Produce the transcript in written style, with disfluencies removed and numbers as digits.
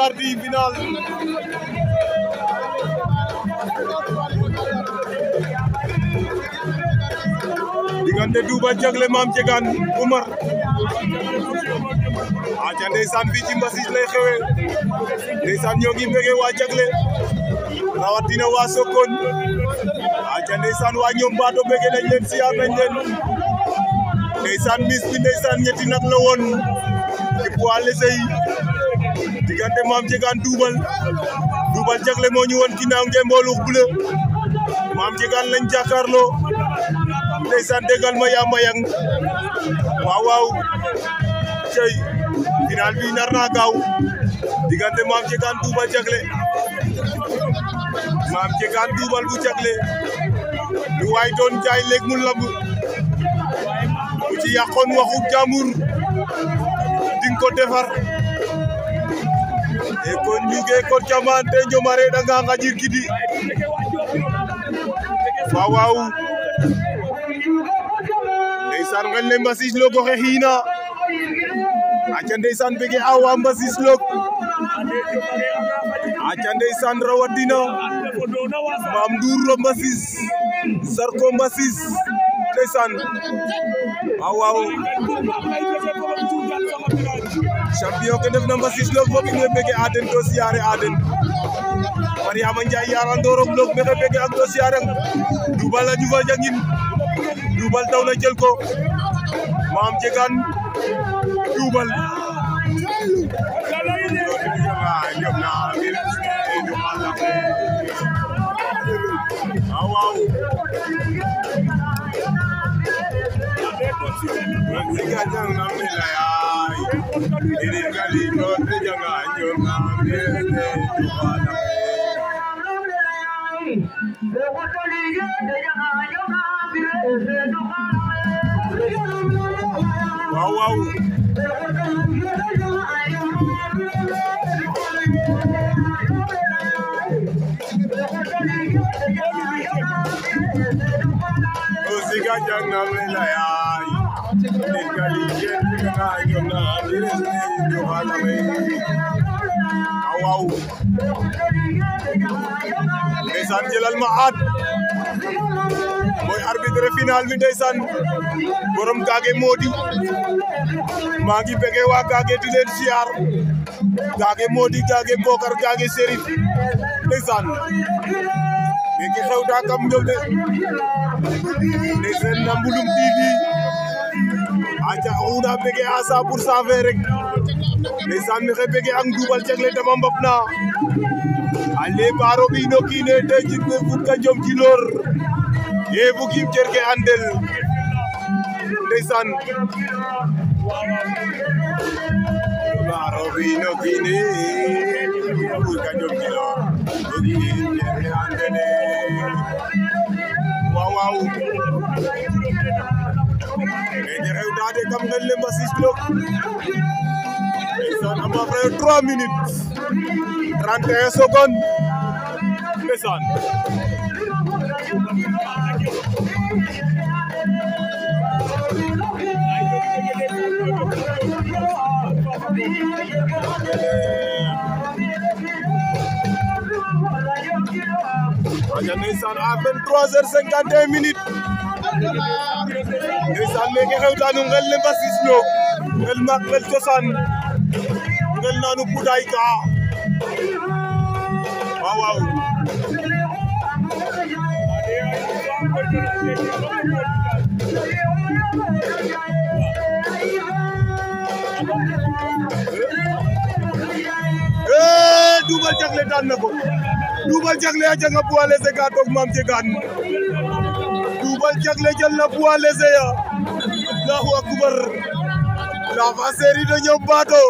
partie finale. Diggante Double Diaglé Mame Diegane Oumar aca ndeysaan fii ci Mbassis lay xewee ndeysaan ñoo ngi bëgg waa Diaglé rawatina waa Sokone aca ndeysaan waa ñoom Bato bëgg nañ leen siyaar nañ leen ndeysaan mis bi ndeysaan ñetti nag la woon ci poids léger yi diggante Mame Diegane Double Diaglé moo ñu woon ginnaaw ngeen bleu Mame Diegane lañ jàkkaarloo ndeysaan déggal ma yaa mayang waaw cey final bi nar naa gaaw diggante Mame Diegane Double Diaglé Mame Diegane Double bu Diaglé lu waay doon jaay léeg mu lamb bu ci yàqoon waxu jàmbur ding ko defar e kon ñuge ko jamante ñomare da nga ngajir kidi waaw ndeysaan ngel ne Mbassis lo goxe xiina aca ndeysaan bege awa Mbassis lo aca ndeysaan rawatina Mame Ndour lo Mbassis Sarko Mbassis ndeysaan waaw champion ke def na Mbassis lo fop in way bege aden to siyaare aden Mariama Ndiaye Yara Ndorong log mexe bege ak to siyaare Double a jufa jangin Double daw na jël ko Mame Diegane Double waaw waaw Osiga jang na mela yaay nekali yen nga ñona dire ñu wala me waaw ndeysaan jëlal ma at mooy arbitre final bi ndeysaan borom Gaage Mody maa ngi bëgg waa Gaage di leen siyaar Gaage Mody Gaage Bokar Gaage Serif ndeysaan mi ngi xew daa kam ñëw de ndeysaan na Mbulum TV aca una bëgg à 100% fe rek ndeysaan mi xe bëgg ak Double Diaglé dama mbap na ale baro bi no kiine te jit me fut ka jom ci lor e bu kim cerke andel ndeysaan baro bi no kiine fut ka jom ci lor bu kim cerke andel waaw e xew daade kam ngel le Mbassis lok ndeysaan ama frère 3 minutes 31 secondes ndeysaan aja ndeysaan à 23h51 minutes ndeysaan léegi xew daanu ngel le Mbassis lo ngel mak ngel cosaan ngel naanu buday ka waaw Double Diaglé daan na ko Double Diaglé a janga poids léger ga toog Mame Diegane Double Diaglé jël na poids léger ya Allahu akbar la fa série de ñoom Bato